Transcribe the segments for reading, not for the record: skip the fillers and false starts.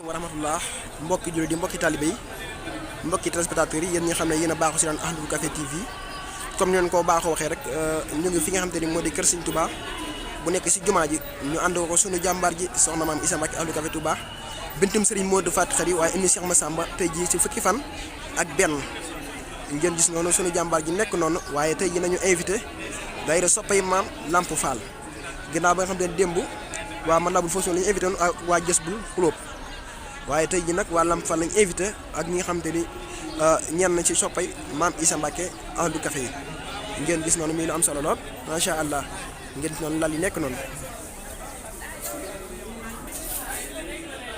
wa rahmatullah mbokki jullit yi mbokki talibé yi mbokki téléspectateurs yi yéen ñi nga xam ne yéen a baaxoo si daan Ahmadou Café TV comme ñu leen ko baaxoo waxee rek ñu ngi fi nga xam te ni moo di kër Sëriñ Touba bu nekk si jumaa ji ñu ànd ko suñu jàmbaar ji soxna maam Issa Mbacké Ahmadou Café Touba bintum Serigne Modou Faty Khary waaye indi Cheikh Massamba tey jii si fukki fan ak benn ngeen gis noonu suñu jàmbaar ji nekk noonu waaye tey ji nañu invité daayira soppay maam Lamp Fall ginnaaw ba nga xam te ne démb waa man laa bul foofu la ñu invité woon ak waa Jazboul Qulub waaye tey ji nag waa Lamp Fall lañu invité ak ñi nga xam te ni ñenn ci soppay maam Issa Mbacké Ahmadou Café yi ngeen gis noonu muy lu am solo lool macha allah ngeen gis noonu lal yi nekk noonu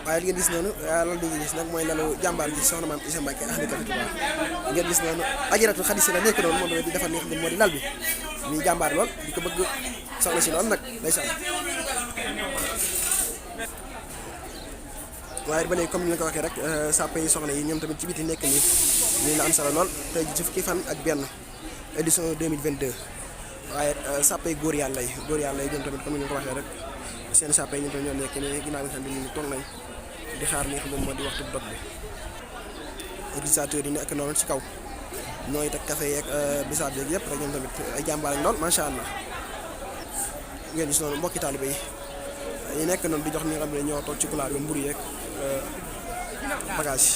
waaye li ngeen gis noonu lal bi ngeen gis nag mooy lalu jàmbaar ji soxna maam Issa Mbacké Ahmadou Café Touba ngeen gis noonu ajaratu Xadi Si la nekk noonu moom di defar li nga xam ne moo di lal bi muy jàmbaar lool di ko bëgg soxna si lool nag ndeysaan waaye ba léegi comme ni nga ko waxee rek sàppe yi soxna yi ñoom tamit ci biti nekk nii lii la am solo lool tey ci fukki fan ak benn édition 2022 waaye sàppe yi góor yàlla yi ñoom tamit comme ni nga ko waxee rek seen sàppe yi ñoom tamit ñoo nekk nii ginnaaw nga xam ne ñu toog nañ di xaar li nga xam ne moo di waxtu dog bi organisateurs yi nekk noonu ci kaw ñooy teg café yeeg bisaab yeeg yëpp rek ñoom tamit ay jàmbaar lañ lool macha allah ngeen gis noonu mbokki taalibe yi nekk noonu di jox ñi nga xam ne ñoo toog ci couloir bi mburu yeeg bagage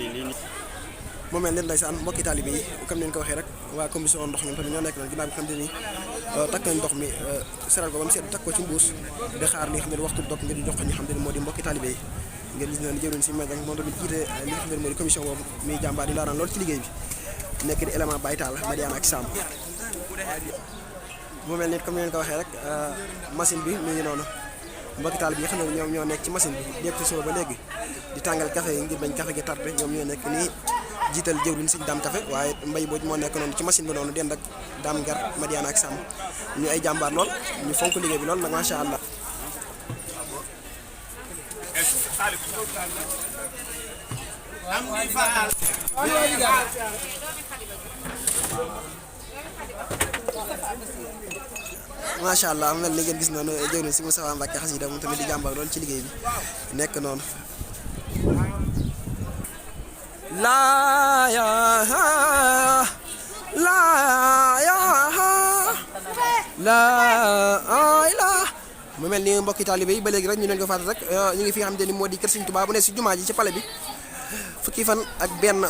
yi. mu mel ne ndeysaan mbokki taalibe yi comme ni ñu ko waxee rek waa commission ndox ñoom tamit ñoo nekk noonu ginnaaw bi xam te ni takk nañ ndox mi seral ko ba mu seet takk ko ci mbuus di xaar li nga xam ne waxtu dog ngir di jox ko ñi xam te ni moo di mbokki taalibe yi ngeen gis ne jëruñ si maison moom tamit jiite li nga xam ne moo di commission boobu muy jàmbaar di laaraan loolu ci liggéey bi nekk di élément Baye Tall Madiana ak Samb mu mel ni comme ni leen ko waxee rek machine bi mi ngi noonu mbokki taal bi nga xam ne ñoom ñoo nekk ci machine bi depuis suba ba léegi di tàngal café yi ngir bañ café gi tardé ñoom ñoo nekk nii jiital jëwriñ Sëñ Daam Café waaye mbay booj moo nekk noonu ci machine bi noonu dend ak Daam Ngar Madiana ak Samb ñu ay jàmbaar lool ñu fonk liggéey bi lool nag macha allah. macha allah mel ni ngeen gis noonu jëwriñ si Moustapha Mbacké xasida moom tamit di jàmbaar lool ci liggéey bi nekk noonu laa ilaaha mu mel ni mbokki taalibe yi ba léegi rek ñu leen ko fàttali rek ñu ngi fi nga xam ne ni moo di kër Sëriñ Touba bu ne si jumaa ji ci pale bi fukki fan ak benn